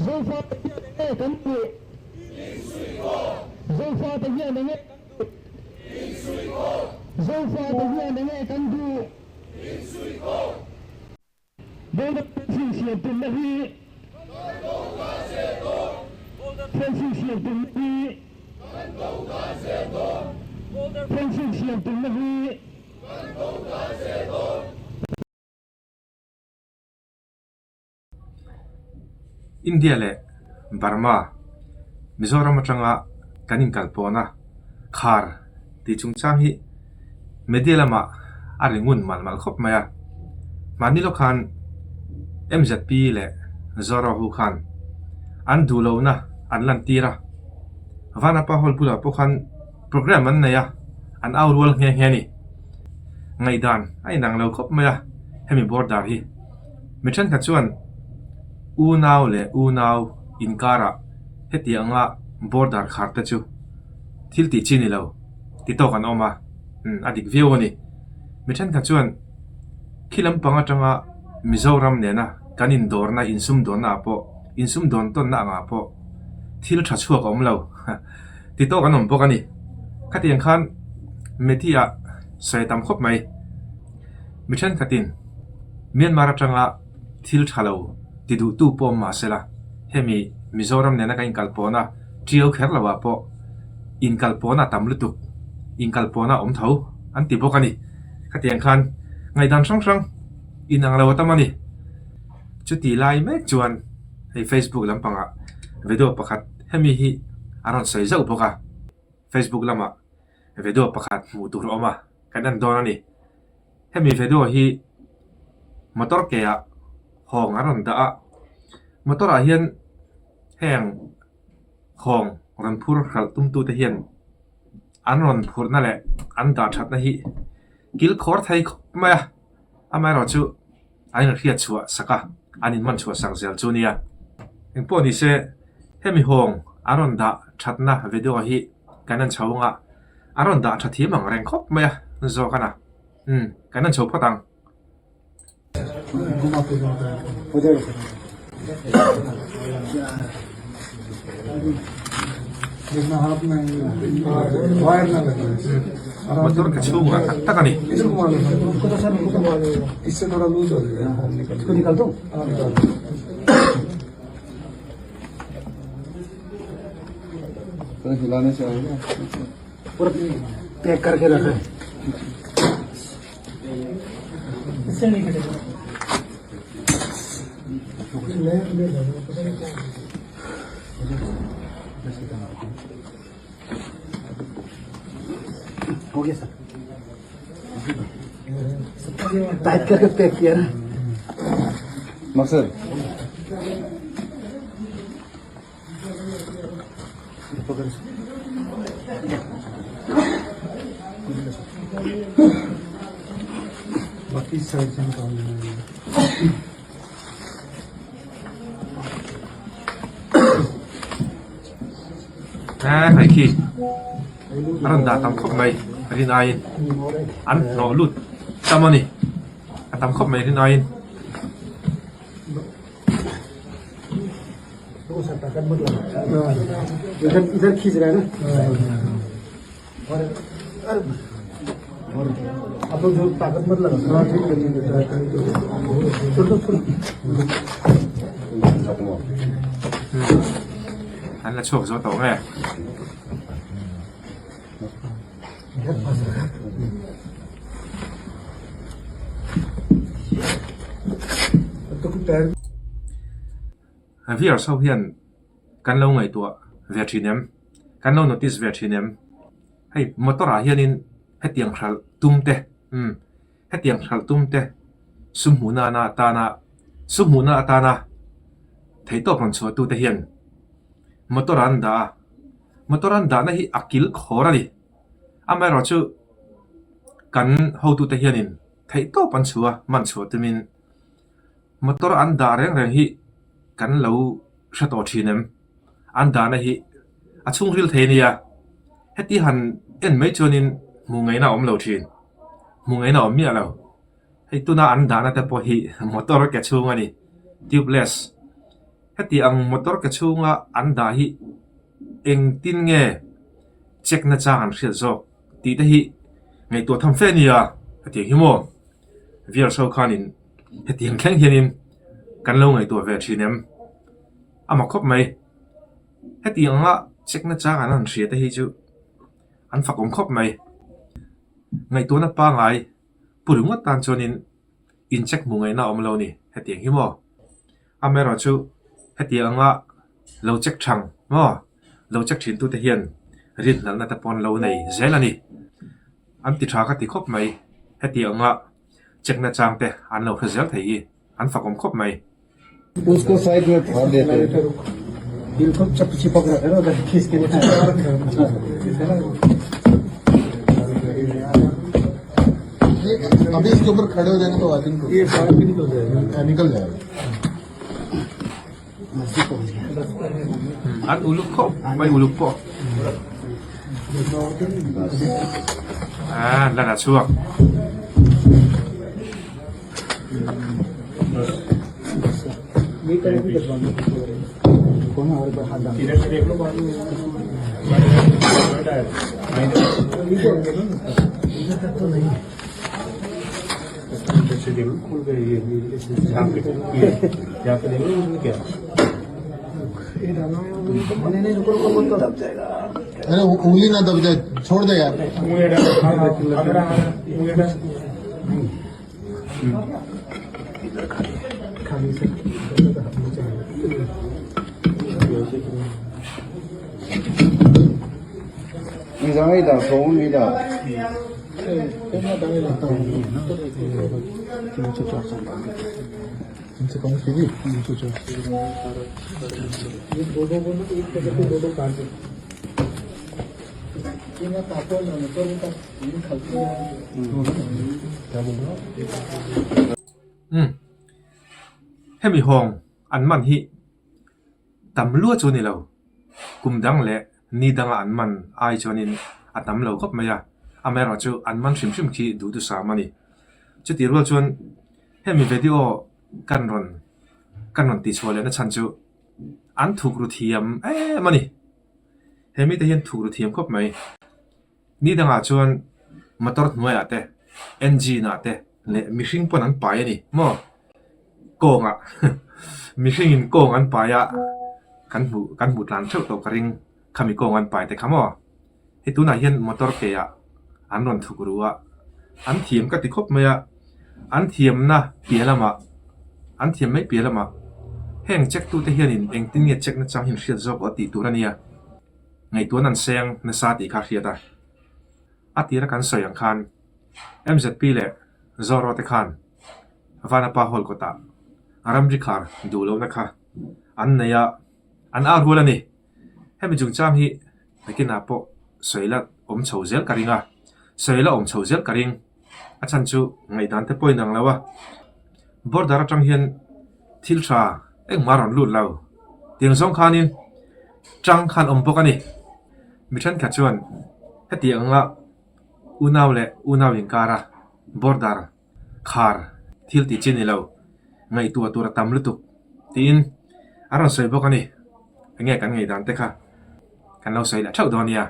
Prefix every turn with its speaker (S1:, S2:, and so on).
S1: Zofate hian enge kan duh? Zofate hian enge kan duh? Zofate hian enge kan duh? Border fencing siam tumna hi Fencing siam tumna hi Fencing siam tumna hi.
S2: India leh Burma, Mizoram atanga kan inkalpawhna khar tih chungchang hi media lamah a ri ngun malh malh khawp mai a. Mahni lawk khan MZP leh Zoro ho khan an duh lohna an lantir a, Vanapa Hall bulah pawh khan programme an nei a, an au rual nghe nghe a ni. Ngaihdan a inang lo khawp mai a hemi border hi. Mi thenkhat chuan unau leh unau inkarah hetianga border khar te chu thil tih chi ni lo ti tawk an awm a, umm a dik viau a ni. Mi thenkhat chuan khi lampang atanga Mizoram nena kan indawrna insumdawnna ah pawh insumdawn tawnna angah pawh thil tha chhuak a awm lo ti tawk an awm bawk a ni. Khatiang khan media sawi tam khawp mai. Mi thenkhatin Myanmar atanga thil tha lo ti duhtu pawh awm mah sela, hemi Mizoram nena kan inkalpawhna tiau kher lo ah pawh inkalpawhna a tam lutuk, inkalpawhna a awm tho an ti bawk a ni. Khatiang khan ngaihdan hrang hrang inang lo a tam a ni. Chuti lai mek chuan hei Facebook lampangah video pakhat hemi hi a rawn sawi zauh bawk a, Facebook lamah video pakhat hmuh tur a awm a, kan en dawn a ni. Hemi video hi motor ke ah hawng an rawn dah a, motor ah hian heng hawng rawn phur hralh tum tu te hian an rawn phurhna leh an dah thatna hi kil khawr thei khawp mai a, amaherawhchu an inhriat chhuah sak a, an inman chhuah sak zel chu nia. Engpawh ni se, hemi hawng an rawn dah thatna video hi kan en chho anga a rawn dah tha thiam ang reng khawp mai a zawk a na. Umm, kan en chho phawt ang. Motor ke chhungah tak tak a ni. He hei khi a rawn dah tam khawp mai rin aiin an hnawh lut tam a ni a tam khawp mai rin aiin. An la chhuak zo tawh nge? Viewers ho hian kan lo ngaihtuah ve thin em? Kan lo notice ve thin em? Hei motor ah hianin hetiang hralh tum te umm hetiang hralh tum te sum hmuh nana atana sum hmuhna atana theihtawp rawn chhuah tute hian motor ah an dah a motor an dahna hi a kil khawr a ni amaherawh chu kan hotute hianin theihtawp an chhuah a man chhuah tumin motor an dah reng reng hi kan lo hre tawh thin em an dahna hi a chhungril thei a nia heti han en mai chuanin hmuh ngaihna a awm lo thin hmuh ngaihna a awm miah lo hei tuna an dahna te pawh hi motor ke chhung a ni tubeless. Heti ang motor ke chhunga an dah hi engtin nge check na chang an hriat zawk tih te hi ngaihtuah tham fe a nia. Hetiang hi maw viewers ho khanin hetiang thleng hianin kan lo ngaihtuah ve thin em? A mak khawp mai. Hetiang anga check na chang an han hria te hi chu an fakawm khawp mai. Ngaihtuahna pangai pu ringawt tan chuanin in check hmuh ngaihna a awm lo a ni hetiang hi maw? Amaherawh chu hetiang anga lo check thang maw? Lo check thin tute hian rinhlalna te pawh an lo nei zel a ni. An ti tha ka ti khawp mai. Hetiang anga check na chang te an lo hre zel thei hi an fakawm khawp mai.
S3: Usko side mein phar dete hain.
S4: बिल्कुल चप चिपक रहा है ना उधर खींच के
S3: अभी इसके ऊपर खड़े हो जाएंगे तो I think
S4: ये बाहर भी निकल जाएगा
S3: निकल जाएगा
S2: An uluk khawp mai uluk pawh. Ah lan a chhuak.
S3: अरे उंगली ना दब जाए छोड़ दे यार इनसे कम कीजिए
S2: Umm hemi hawng an man hi tam lua chu a ni lo. Kum dang leh ni danga an man ai chuanin a tam lo khawp mai a, amaherawh chu an man hrim hrim khi duhthusam a ni. Chutih rual chuan hemi video kan rawn kan rawn tihchhuah lehna chhan chu an thuk ru thiam em a ni. He mite hian thuk ru thiam khawp mai. Ni dangah chuan motor hnuaiah te, engine ah te leh mihring pawn an pai a ni maw? Kawngah mihringin kawng an pai a kan hmuh kan hmuh tlan theuh tawh ka ring khami kawng an pai te kha maw? Hei tunah hian motor ke ah an rawn thuk ru a, an thiam ka ti khawp mai a, an thiamna piah lamah an thiam mai piah lamah heng check tute hianin engtin nge check nachang hi an hriat zawk aw tih tur a nia. Ngaihtuahna an seng nasa tih kha a hriat a. A tira kan sawi ang khan MZP leh Zoro te khan Vanapa Hall kawtah ramri khar duh lohna kha an nei a, an au rual a ni. Hemi chungchang hi nakinah pawh sawi la awm chho zel ka ring a, sawi la awm chho zel ka ring. A chhan chu ngaihdan te pawhin ang lo a, border atang hian thil tha engmah a rawn lut lo. Tiang zawng khanin tang khan awm bawk a ni. Mi thenkhat chuan heti anga unau leh unau inkara border khar thil tih chi ni lo, ngaihtuah tur a tam lutuk tiin a rawn sawi bawk a ni. Enge kan ngaihdan te kha kan lo sawi leh theuh dawn nia.